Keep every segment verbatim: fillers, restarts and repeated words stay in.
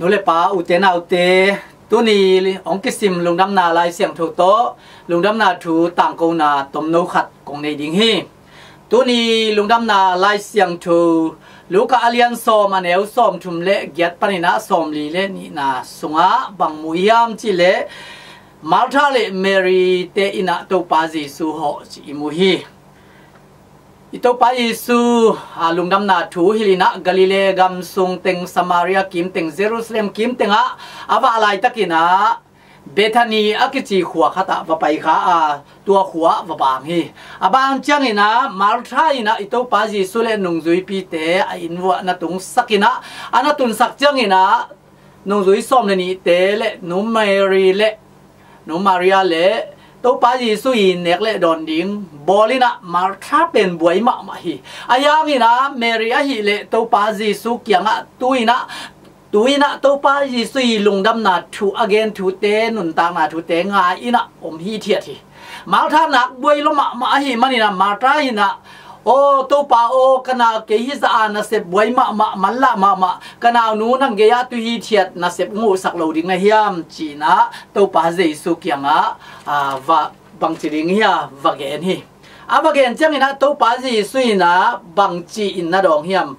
Nu le pa, ute naute, tuni hong kisim lungdamna Lai Siangtho tawh lungdamna thu tangkona tomno khat kong nei ding hi. Tuni lungdamna Lai Siangtho Luka a lian sawm, a neu sawmthum le giat panin ah sawmli le nihna sungah bang mu hiam cih leh, Martha le Mary te in ah Topa Jesu hawh cih i mu hi. I Topa Jesu, a, lungdamna thu hilh in ah Galilee gam sung teng, Samaria kim teng, Jerusalem kim tengah a vah laitakin ah Bethany a kici khua khatah va pai kha a, tua khua ah va bang hi. A bang ciangin ah Martha in ah i Topa Jesu le nungzuipite a inn vuah na tungsak in ah, a na tunsak ciangin ah nungzui sawm le nihte le nu Mary le nu Maria le Topa Jesu i nek le dawn ding bawl in ah Martha pen buai mahmah hi. Ahi hangin ah Mary ahih leh Topa Jesu kiangah tu in ah, tu in ah Topa Jesu i lungdamna thu a gen thute, nuntakna thute ngai in ah om hithiat hi. Martha nak buai lua mahmah ahih manin ah Martha in ah, "Aw Topa aw, ka nau kei hi zah a nasep buai mahmah, manlah mahmah, ka naunu nang gei ah tu hithiat nasep nguhsak lo ding na hiam?" ci in ah Topa Jesu kiangah, a, va, bangci ding hia va gen hi. A va gen ciangin ah Topa Jesu in ah bangci in na dawng hiam?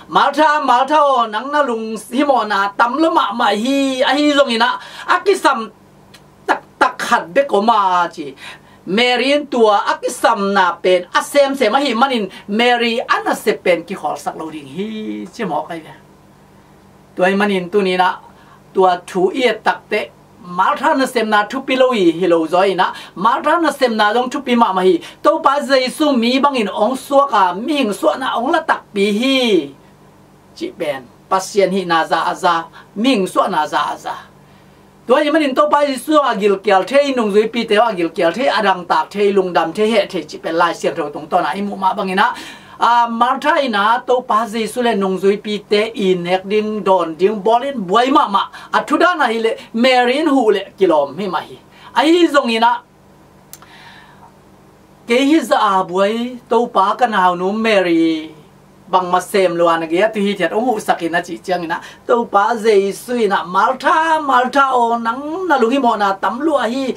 "Martha, Martha aw, nang na lunghimawhna tam lua mahmah hi, ahi zongin ah a kisam taktak khat bek om a," ci. Mary in tua a kisamna pen a semsem ahih manin Mary a nasep pen kikholsak lo ding hi, ci mawk ahi ve. Tua ahih manin tuni in ah tua thu i et takteh Martha nasepna thupi lo hi, hi lo zaw in ah Martha nasepna zong thupi mahmah hi. Topa Jesu mi bangin hong suak a, mihing suahna hong la takpi hi cih pen Pasian hihna za a za, mihing suahna za a za. Tua ahih manin Topa Jesu a gilkial thei, nungzuipite a gilkial thei, a dangtak thei, lungdam thei, heh thei cih pen Lai Siangtho tungtawn ah i muh mah bangin ah, a, Martha in ah Topa Jesu le nungzuipite i nek ding, dawn ding bawl in buai mahmah. A thu dan ahih leh Mary in huh leh kilawm hi mah hi. Ahi zongin ah, "Kei hi zah a buai, Topa, ka naunu Mary bangmah sem lua, na gei ah tu hithiat hong huhsak in," a cih ciangin ah Topa Jesu in ah, "Martha, Martha aw, nang na lunghimawhna tam lua hi.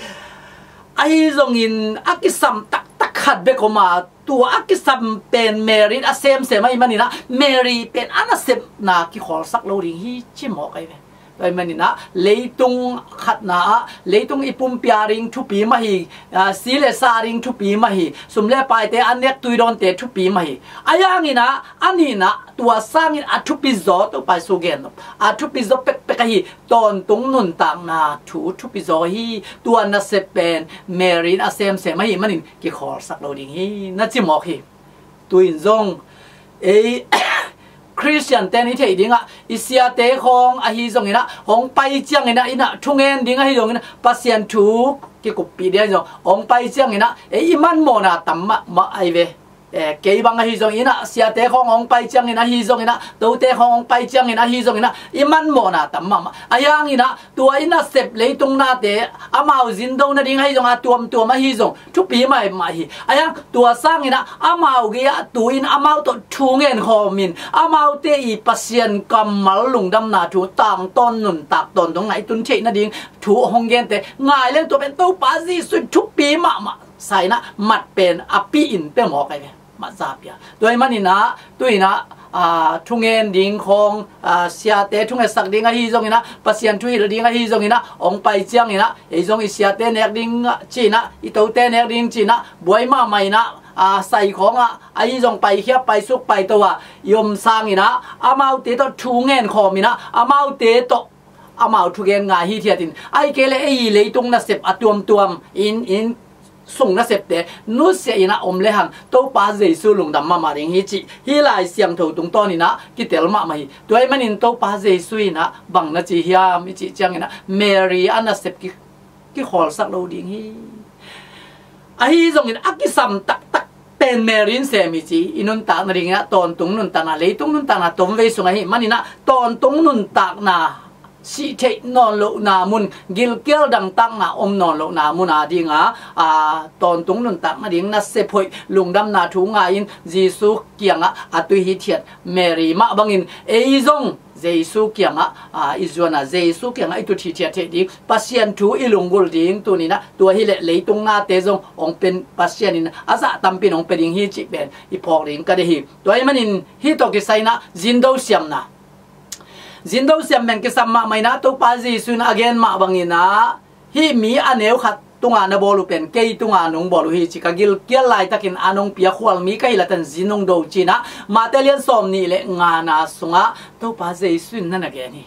Ahi zongin a kisam taktak khat bek om a, tua a kisam pen Mary in a semsem ahih manin ah Mary pen a nasepna kikholsak lo ding hi," ci mawk ahi ve. Tua ahih manin ah leitung khatna ah, leitung i pumpi a ding thupi mah hi, a, si le sa a ding thupi mah hi, sum le paite a nek tui dawnte thupi mah hi. Ahi hangin ah a nihna, tua sangin a thupi zaw, Topa Jesu gen nop, a thupi zaw pekpek ahi tawntung nuntakna thu thupi zaw hi. Tua nasep pen Mary in a semsem ahih manin kikholsak lo ding hi, na ci mawk hi. Tu in zong ei Khristian ten i theih dingah, i siate khawng ahi zongin ah, hong pai ciangin ah, in ah thungen ding ahi zongin ah, Pasian thu kikuppih ding ahi zong, hong pai ciangin ah ei i manmawhna tam mahmah ahi ve. Eh, kei bang ahi zongin ah, siate khawng hong pai ciangin ahi zongin ah, tote khawng hong pai ciangin ahi zongin ah, i manmawhna tam mahmah. Ahi hangin ah tua i nasep leitung nate amau zindo nading ahi zong, a tuamtuam ahi zong thupi mahmah hi. Ahi hang tua sangin ah amau gei ah tu-in amau tawh thu ngen khawmin, amaute i Pasian kammal lungdamna thu tangtawn nuntak tawntung ngaih tun theih nading thu hong gente ngai leng, tua pen Topa Jesu in thupi mahmah sa in ah mat pen a pia in pia mawk ahi ve. Mat za pia. Tua ahih manin ah, tu in ah, a, thungen ding khawng, a, siate thungetsak ding ahi zongin ah, Pasian thuhilh ding ahi zongin ah, hong pai ciangin ah, ei zong i siate nek ding, a, ci in ah, i tote nek ding ci in ah, buai mahmah in ah, a, sai khawng ah, ahi zong paikhiap, paisuk, paito a, i om sangin ah, amaute tawh thu ngen khawmin ah, amaute tawh amau thugen ngai hithiat in, ahih kei leh ei leitung nasep a tuamtuam in, inn sung nasepte nusia in ah om lehang Topa Jesu lungdam mahmah ding hi cih hih Lai Siangtho tungtawn in ah kitel mahmah hi. Tua ahih manin Topa Jesu in ah bang na ci hiam i cih ciangin ah, Mary a nasep ki, kikholsak lo ding hi. Ahi zongin a kisam taktak pen Mary in sem hi ci, i nuntak nadingin ah tawntung nuntakna, leitung nuntakna tomvei sung ahih manin ah tawntung nuntakna, sih theih nawn lohna mun, gilkial dangtakna om nawn lohna mun a ding a, a, tawntung nuntak nading nasep hoih, lungdamna thu ngai-in Jesu kiangah a tui hithiat Mary mah bangin ei zong Jesu kiangah, aa, i zuan a, Jesu kiangah i tut hithiat theih ding, Pasian thu i lunggulh ding, tuni-in ah tua hileh leitung nate zong hong pia, Pasian in a zah tampi in hong pia ding hi cih pen i phawk ding ka deih hi. Tua ahih manin hih tawh kisai-in ah zindo siamna, zindo siam pen kisam mahmah in ah, Topa Jesu in a gen mah bangin ah, hih mi a neu khat tunga na bawl uh pen kei tunga nong bawl uh hi ci, ka gilkial laitakin a nong piak khual mi ka hi leh tan zin nong do ci-in ah, Mate lian sawmnih le ngana sungah Topa Jesu in na na gen hi.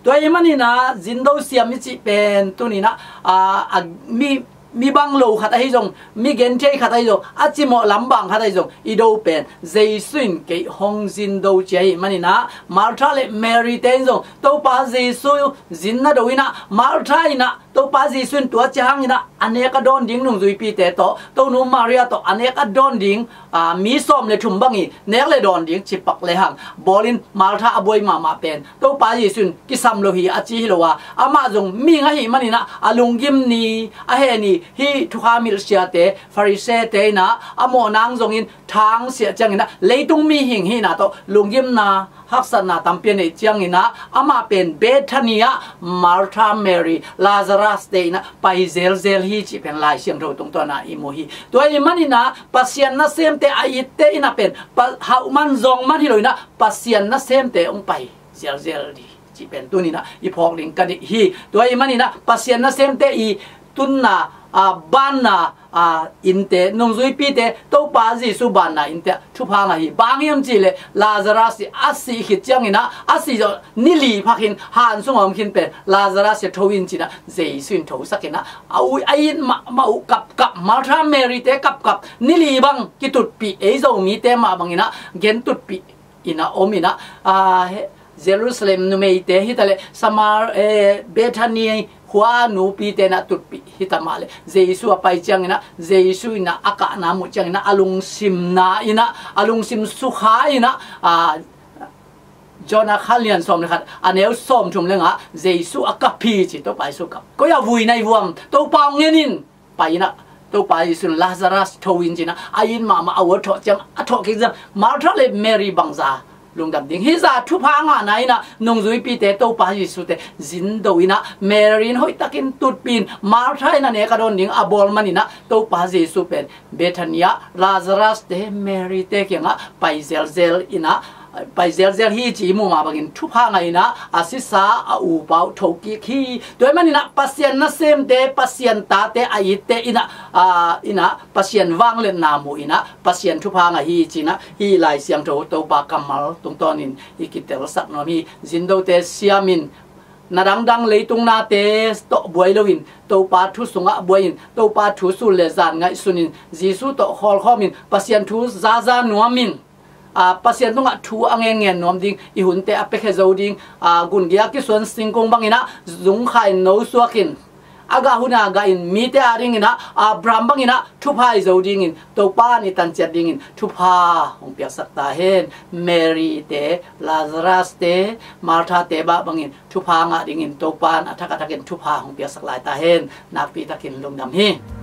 Tua ahih manin ah zindo siam i cih pen tuni-in ah, a, a, mi, mi bang lo khat ahi zong, mi genthei khat ahi zong, a cimawh lam bang khat ahi zong i do pen Jesu in kei hong zindo ci ahih manin ah, Martha le Mary te in zong Topa Jesu zin na do in ah, Martha in ah Topa Jesu in tua ciang hangin ah a nek a dawn ding nungzuipite tawh, Tonu Maria tawh a nek a dawn ding, aa, mi sawm le thum bang i nek le dawn ding ci pak lehang, bawlin Martha a buai mahmah pen Topa Jesu in kisam lo hi a ci hi lo a, amah zong mihing ahih manin ah a lunggim ni, a heh ni, hih thukham hilh siate, Farisee-te in ah a mawh nang zongin thangsiah ciangin ah leitung mihing hihna tawh lunggimna, haksatna tampi a neih ciangin ah, amah pen Bethany ah Martha, Mary, Lazarus te in ah pai zelzel hi cih pen Lai Siangtho tungtawn ah i mu hi. Tua ahih manin ah Pasian nasemte a itte in ah pen, pa, hauh man zawng man hi lo in ah, Pasian nasemte hong pai zelzel ding cih pen tuni-in ah i phawk ding ka deih hi. Tua ahih manin ah Pasian nasemte i tunna, aa, banna, aa, innte, nungzuipite, Topa Jesu banna innte ah thupha ngah hi. Bang hiam cih leh Lazarus i a sih khit ciangin ah, a sih zawh ni li phak khin, han sungah om khin pen Lazarus i tho in ci-in ah Jesu in thosak in ah, a u, a it mahmah uh kapkap, Martha Mary te kapkap, ni li bang kitutpih, ei Zomite mah bangin ah gen tutpih in ah om in ah, aa, he, Jerusalem numeite hi ta leh, Samar, eh, Bethany khua nupite in ah tutpih hi ta mah leh, Jesu a pai ciangin ah, Jesu in ah a kahna muh ciangin ah a lungsim na in ah, a lungsim sukha in ah, aa, Jonah kha lian sawm le khat a neu sawmthum le nga ah Jesu a kap hi ci, Topa Jesu kap. Koi ah vui na hi vuam, Topa hong en in, pai in ah, Topa Jesu in Lazarus tho in ci-in ah, a it mahmah a u a thawh ciang, a thawh kik ciang Martha le Mary bangzah lungdam ding. Hih zah thupha ngahna in ah nungzuipite, Topa Jesu te zindo in ah, Mary in hoihtakin tutpih in, Martha in a nek a dawn ding a bawl manin ah, Topa Jesu pen Bethany ah Lazarus te, Mary te kiangah pai zelzel in ah, pai zelzel hi ci i muh mah bangin thupha ngah in ah, a sisa a upa uh thokik hi. Tua ahih manin ah Pasian nasemte, Pasian tate a itte in ah, aa, in ah Pasian vangliatna mu in ah Pasian thupha ngah hi ci-in ah, hih Lai Siangtho Topa kammal tungtawnin i kitelsak nuam hi. Zindote siam in, na dangdang leitung nate tawh buai loin, Topa thu sungah buai in, Topa thu sun le zan ngaihsun in, Jesu tawh khawlkhawm in, Pasian thu zaza nuam in, aa, Pasian tungah thu a ngen ngen nuam ding, i hunte a piakhia zo ding, aa, gungia kisuan singkung bangin ah zungkha in, nosuak in, a gah hun a gah in, mite adingin ah Abraham bangin ah thupha i zo dingin, Topa in i tanciat dingin thupha hong piaksak ta hen. Mary te, Lazarus te, Martha te mah bangin thupha ngah dingin Topa in a thak a thakin thupha hong piaksak lai ta hen. Nakpi takin lungdam hi.